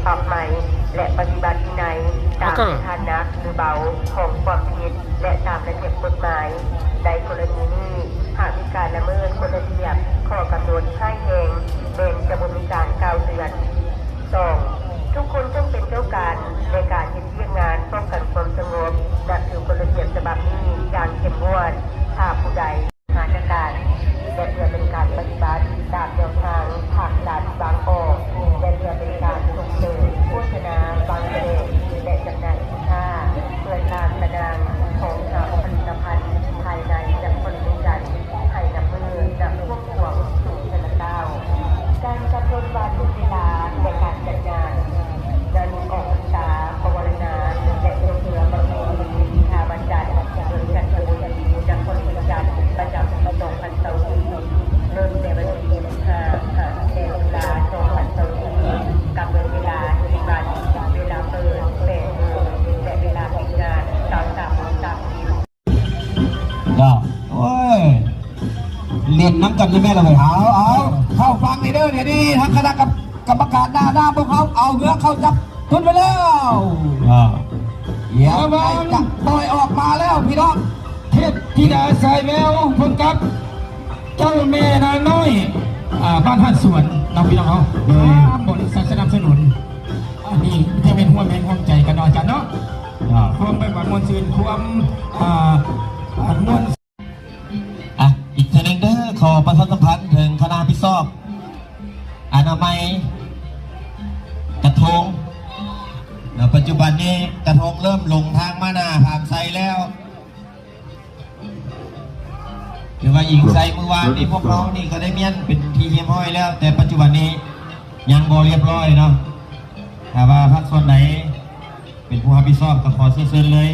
ປັບໃໝ ແລະ ປະຕິບັດວິໄນຕາມສະຖານໜັກ ຫຼື ເບົາຂອງຄວາມຜິດ ແລະ ຕາມລະບຽບກົດໝາຍ. ໃນກໍລະນີນີ້ ຫາກມີການລະເມີດກົດລະບຽບ, ຂໍ້ກຳນົດຮ້າຍແຮງ ແມ່ນຈະບໍ່ມີການກ່າວເຕືອນ. ສອງ, ທຸກຄົນຕ້ອງເປັນເຈົ້າການໃນການເຮັດວຽກງານປ້ອງກັນຄວາມສະຫງົບ, ນັບຖືກົດລະບຽບສະບັບນີ້ຢ່າງເຂັ້ມງວດ. ຖ້າຜູ້ໃດ ມາດຕະການ ແລະ ເພື່ອເປັນການປະຕິບັດຕາມແນວທາງພາກລັດວາງອອກ ແລະ ເພື່ອເປັນການສົ່ງເສີມໂຄສະນາ ວາງແຜນ ແລະ ຈຳໜ່າຍສິນຄ້າ ເພື່ອສ້າງຕະໜ່າງຂອງຫ້າຜະລິດຕະພັນພາຍໃນນະຄອນຫຼວງວຽງຈັນ ໃຫ້ນັບມື້ນັບພວມຂວາງສູງເທື່ອລະກ້າວ. ການກຳນົດວັນເວລາ ແລະ ການຈັດງານ ງານບຸນອອກພັນສາ ປະວາລະນາ ແລະ ເພື່ອປະເພນີວິທາວັນຈັນ ເມືອງໄຊຍະບູລີ ນະຄອນຫຼວງວຽງຈັນ ປະຈຳປີສອງພັນຊາວສີ່ ເລີ່ມແຕ່ວັນທີສິບຫ້າ ຫາສິບແປດ ຕຸລາ ສອງພັນຊາວສີ່ ກຳນົດເວລາເຈັດວັນ, ເວລາເປີດ ແປດໂມງ ແລະ ເວລາປິດງານ ຊາວສາມໂມງສາມສິບ. ເນາະ ໂອ້ຍ ຫຼິ້ນນຳກັນຢູ່ແມ່ນລະເວີຍ. ເອົາ ເອົາ ເຂົ້າຟັງນີ້ເດີ ດຽວນີ້ທາງຄະນະກຳ ກຳມະການໜ້ານ້ຳພວກເຮົາເອົາເຮືອເຂົ້າຈັບທຶນໄປແລ້ວ. ເນາະ ດຽວໃກ້ຈະປ່ອຍອອກມາແລ້ວພີ່ນ້ອງ. ເທບທິດາສາຍແວວ ພົບກັບເຈົ້າແມ່ນາງນ້ອຍ ອ່າ ບ້ານທ່ານສວນເນາະ ພີ່ນ້ອງເຮົາ. ໂດຍ ຕາມບໍລິສັດສະໜັບສະໜູນ ອັນນີ້ຈະເປັນຮ່ວມແຮງຮ່ວມໃຈກັນເນາະ ອາຈານເນາະ. ຄວາມແບບວ່າມ່ວນຊື່ນ ຄວາມ ອ່າ ມ່ວນ. ອ່ະ ອີກເທື່ອໜຶ່ງເດີ ຂໍປະຊາສຳພັນເຖິງຄະນະຮັບຜິດຊອບອະນາໄມກະທົງເນາະ. ປັດຈຸບັນນີ້ກະທົງເລີ່ມລົງທາງມາໜ້າພາມໄຊແລ້ວ. ຖືວ່າອີງໄຊມື້ວານນີ້ພວກເຮົານີ້ກໍໄດ້ມ້ຽນເປັນທີ່ຮຽບຮ້ອຍແລ້ວ, ແຕ່ປັດຈຸບັນນີ້ຍັງບໍ່ຮຽບຮ້ອຍເນາະ. ຖ້າວ່າພາກສ່ວນໃດເປັນຜູ້ຮັບຜິດຊອບກໍຂໍເຊີນເລີຍ.